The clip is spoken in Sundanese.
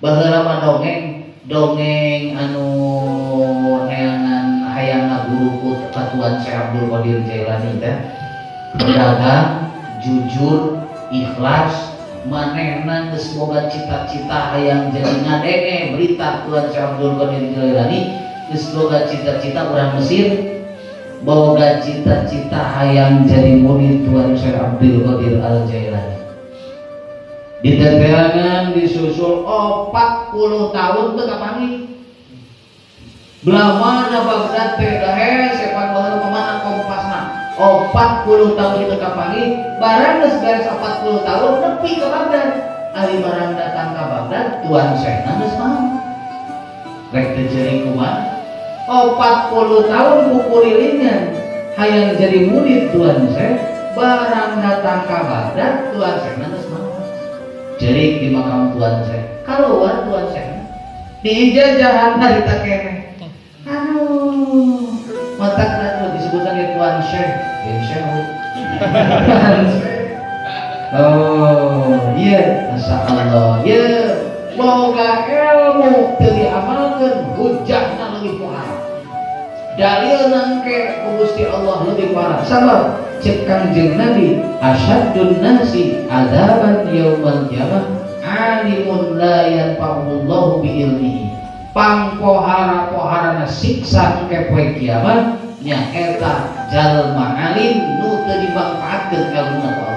Baheula mah dongeng dongeng anu neangan hayang ngaguru ka Tuan Syekh Abdul Qadir Jailani teh, pedagang jujur, ikhlas. Manehna geus boga cita-cita hayang jadi, ngadenge berita Tuan Syekh Abdul Qadir Jailani, geus boga cita-cita, urang Mesir, boga cita-cita hayang jadi murid Tuan Syekh Abdul Qadir Al Jailani. Diteteangan, disusul 40 tahun teu kapanggih. Belah mana Baghdad teh, dah hese pan baheula mana kompasna. 40 tahun teu kapanggih. Barang geus beres 40 tahun, nepi ke Baghdad. Ari barang datang ke Baghdad, Tuan Syekhna geus maot. Rek teu ceurik kumaha? 40 tahun kukurilingan hayang jadi murid Tuan Syekh, barang datang ke Baghdad, Tuan Syekhna geus maot. Cerik di makam Tuan Syekh, keluar Tuan Syekh di ijajahan harita keneh. Aduh, matak tuh disebutan ya Tuan Syekh bin Syekh, Tuan Syekh. Oh iya, Masya Allah iya, boga ilmu teu diamalkeun, hujahna lebih parah, dalil nangke ku Gusti Allah lebih parah. Sabab cek Kangjeng Nabi, "Asyaddun nasi adzaban yaumal qiyamah alimun la yanfa'ullahu bi ilmihi." Pangpohara-poharana siksa engke poe kiamat nyaeta jalma alim nu teu dimangfaatkeun ilmuna ku.